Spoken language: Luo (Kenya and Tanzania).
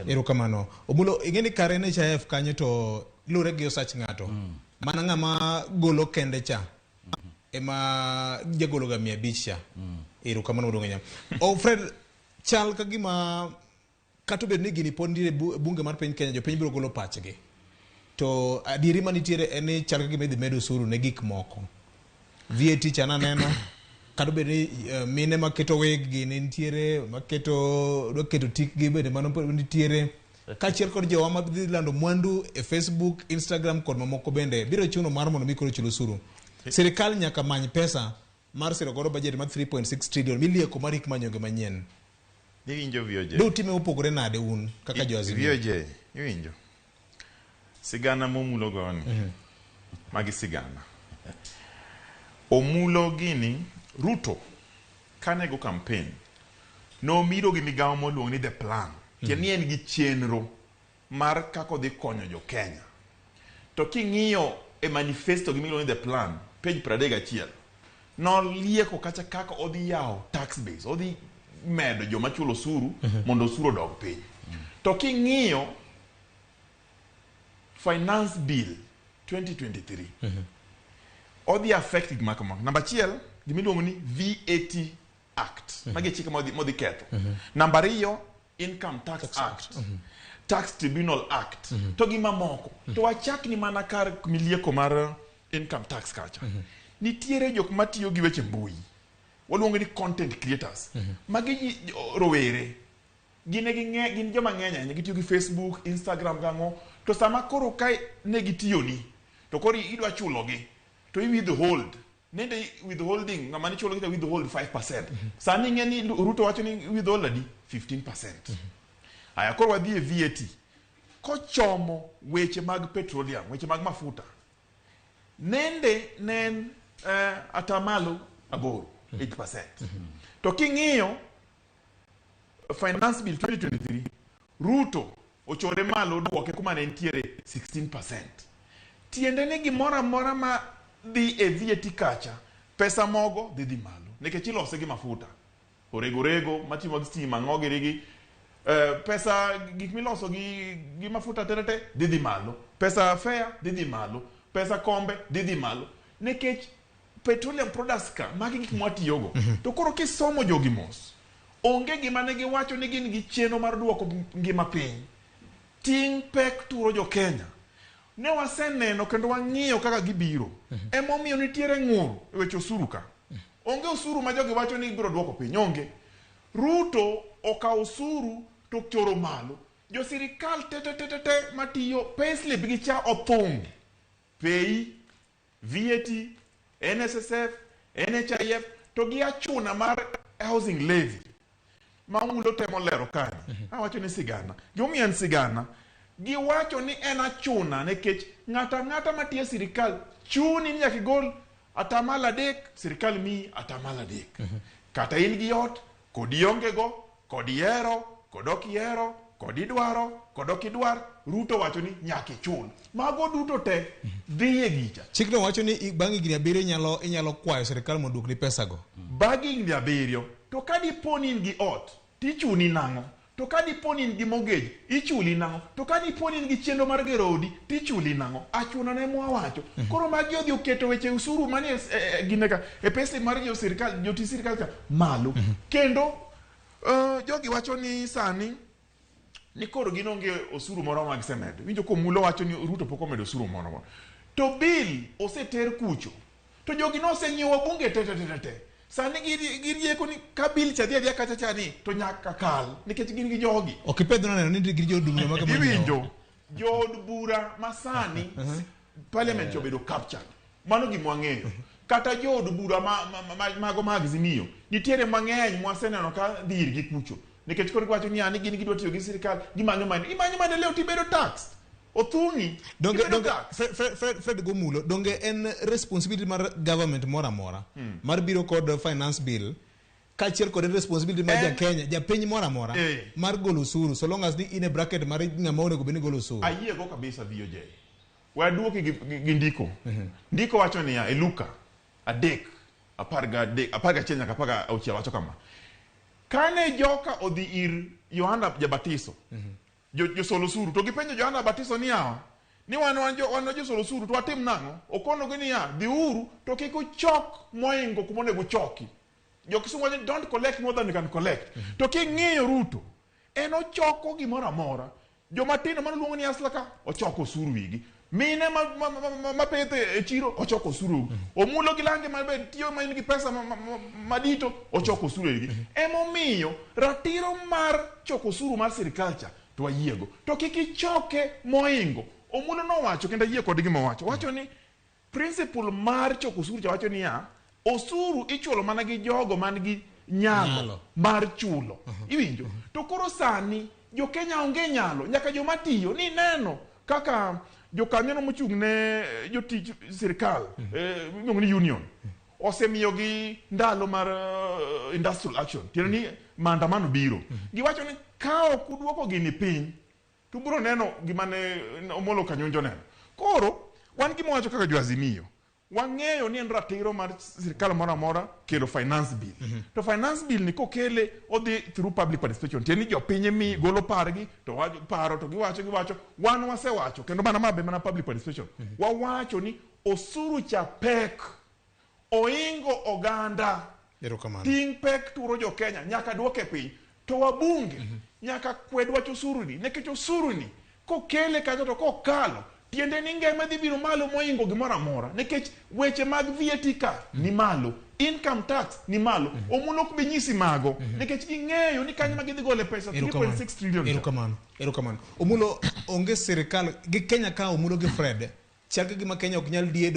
Erokamano. Omulo, ing'e ni kar NHIF kanyo to lure gi osach ng'ato. Mana ng'ama golo kende cha ema jagolo ga 500 cha. Erokamano maduong' ahinya. Oh, Fred, chal ka gima kata obedo ni gini pod nitiere e bunge mar piny Kenya, jopiny biro golo pachgi. To adieri manitiere en ni chal ka gima idhi med osuru ne gik moko. VAT cha naneno kata obedo ni mine maketo wig gini nitiere maketo dwa keto tikgi bende mano pod nitiere kaachiel kod jowa ma dhi lando mwandu e Facebook, Instagram kod mamoko bende biro chuno mar mondo mi koro chul osuru. Sirikal nyaka many pesa mar siro godo budget mar 3.6 trillion milieko mar hik manyonge manyien. Iwinjo VOJ? De utime mopogore nade un kaka jo Azimio? VOJ, iwinjo? Sigana momulo goni. Magi sigana. Omulo gini, Ruto kane go campaign, nomiro gi migawo moluong ni The Plan. Tiende ni en gi chenro mar kaka odhi konyo jo Kenya. To king'iyo e manifesto gi miluongo ni The Plan, page 31, nolieko kacha kaka odhi yawo tax base, odhi medo joma chulo osuru mondo osuru odog piny. To king'iyo Finance Bill 2023, odhi affect gik ma kama. Namba achiel, gima iluongo ni VAT Act. Magi e chike modhi ketho. Namba ariyo, Income Tax Act, Tax Tribunal Act, to gi mamoko. To wachakni mana kar milieko mar income tax kacha. Nitiere jok matiyo gi weche mbui. Waluongo ni content creators. Magi rowere. Gin e ging'e, gin joma ng'eny ahinya. Gitiyo gi Facebook, Instagram gang'o. To sama koro ka ne gitiyoni, to koro idwa chulogi, to i withhold. Nende withholding, ng'ama nichulo gi withhold 5%. Sani ing'e ni Ruto wacho ni withhold adi? 15%. Aya koro wadhi e VAT. Kochomo weche mag petroleum, weche mag mafuta. Nende ne en atamalo 8, 8%. To king'iyo Finance Bill 2023, Ruto ochore malo oduoke kuma ne entiere 16%. Tiende ni gimoro amora ma dhi e VAT kacha, pesa mogo dhi dhi malo nikech ilose gi mafuta. Orego rego matiyo mag stima ang'o giri gi pesa gik miloso gi, gi mafuta tere te dhi dhi malo. Pesa fare dhi dhi malo. Pesa kombe dhi dhi malo. Nikech petroleum products ka magi gik mwatiyogo. To koro kisomo jogi mos, onge gima ne giwacho ni gin gi chenro mar duoko ngima piny. Ting' pek turo jo Kenya. Ne waseneno kendo wang'iyo kaka gibiro. Emomiyo nitiere ng'ur e weche osuru ka. Onge osuru ma jogi wacho ni gibiro duoko piny, onge. Ruto okawo osuru to choro malo. Jo sirikal te te te te te matiyo payslip gi cha othung'. Pay, VAT, NSSF, NHIF to gi achuna mar housing levy ma Omulo temo lero kani. Awacho ni sigana. Gimomiyo en sigana, giwacho ni en achuna nikech ng'ato ang'ata matiyo e sirikal chuni ni nyaka igol atamalo 3, sirikal miyi atamalo 3. Kata in gi ot, kod ionge go, kod ihero, kod ok ihero, kod idwaro, kod ok idwar, Ruto wacho ni nyaka ichul. Mago duto te dhi e gicha. Chikno wacho ni bang' higni 7 inyalo kwayo sirikal mondo oduokni pesago. Bang' higni 7, to ka dipo ni in gi ot, tichuni nang'o? To ka dipo ni in gi mortgage, ichuli nang'o? To ka dipo ni in gi chenro mar gero odi, tichuli nang'o? Achuna ne mwawacho. Koro magi odhi oketo weche usuru manie gine ka, e payslip mar jo sirikal, jotich sirikal ka malo. Kendo jogi wacho ni sani ni koro gin onge osuru moro ma gisemedo. Iwinjo ka Omulo wacho ni Ruto pok omedo osuru moro moro. To bill oseter kucho. To jogi noseng'iewo wabunge te te te te. Sani girieko ni ka bill cha dhi adhiya kacha cha ni to nyaka kal nikech gin gi jogi. Ok ipedhna neno ni gin jood bura mago manyiewo. Iwinjo jood bura masani parliament cha obedo captured. Mano gima wang'eyo. Kata jood bura mago mag Azimio nitiere mang'eny mwaseneno ka dhi irgi kucho. Nikech koro giwacho ni ani gin gidwa tiyo gi sirikal gimanyo maendeleo. Imanyo maendeleo tibedo taxed. Othung'i. Donge, donge, Fred, Fred, Fred, Fred Gomulo, donge en responsibility mar government moro amora mar biro kod finance bill kaachiel kod responsibility mar ja Kenya, japiny moro amora mar golo osuru so long as ni in e bracket mar ng'ama onego bed ni golo osuru. Ayiego kabisa VOJ. We aduoki gi ndiko. Ndiko wacho niya e Luka 3 13 11 nyaka 16 wacho kama. Kane joka odhi ir Yohana Jabatiso, Josol osuru to gipenjo Johana Batiso ni yawa ni wan wan jo wan josol osuru to watim nang'o? Okonogi niya, dhiuru to kik uchok moingo kuma onego uchoki. Jo Kisumu wacho ni don't collect more than you can collect. To king'iyo Ruto, en ochoko gimoro amora. Joma tindo mano luongo ni hustler ka ochoko osuru wigi. Mine ma, ma, ma, ma, ma petho e chiro ochoko osuru wigi. Omulo gi lange ma be tiyo ma in gi pesa ma, ma, ma, madito ochoko osuru wigi. Emomiyo ratiro mar choko osuru mar sirikal cha to wayiego. To kik ichoke moingo. Omulo nowacho kendo ayie kod gima owacho. Owacho ni Principle mar choko osuru cha wacho niya, osuru ichulo mana gi jogo man gi nyalo, Nyalo. mar chulo. Iwinjo? To koro sani jo Kenya onge nyalo, nyaka joma tiyo ni neno kaka jokanyono mochung' ne jotich sirkal iluongo ni union osemiyogi ndalo mar industrial action tiende ni maandamano biro. Giwacho ni ka ok uduoko gini piny To ubiro neno gima ne Omolo Kanyonjo oneno. Koro, wan gima wacho kaka jo Azimio, wang'eyo ni en ratiro mar sirkal moro amora kelo finance bill. To finance bill ni kokele odhi through public participation. Tiende ni jopiny mi golo pargi to paro to giwacho giwacho. Wan wasewacho kendo mana ma be mana public participation. Wawacho ni osuru cha pek. Oingo oganda. Erokamano. Ting' pek turo jo Kenya nyaka duoke piny. To wabunge nyaka kwed wach osuru ni nikech osuru ni kokele kanyo to kokalo tiende ni ngima dhi biro malo moingo gimoro amora nikech weche mag VAT ka ni malo income tax ni malo Omulo ok bi nyisi mago nikech ging'eyo ni kanyo ma gidhi gole pesa Erokamano. 3.6 trillion cha. Erokamano. Erokamano. Omulo onge sirikal gi Kenya ka Omulo gi Fred chal ka gima Kenya ok nyal diedo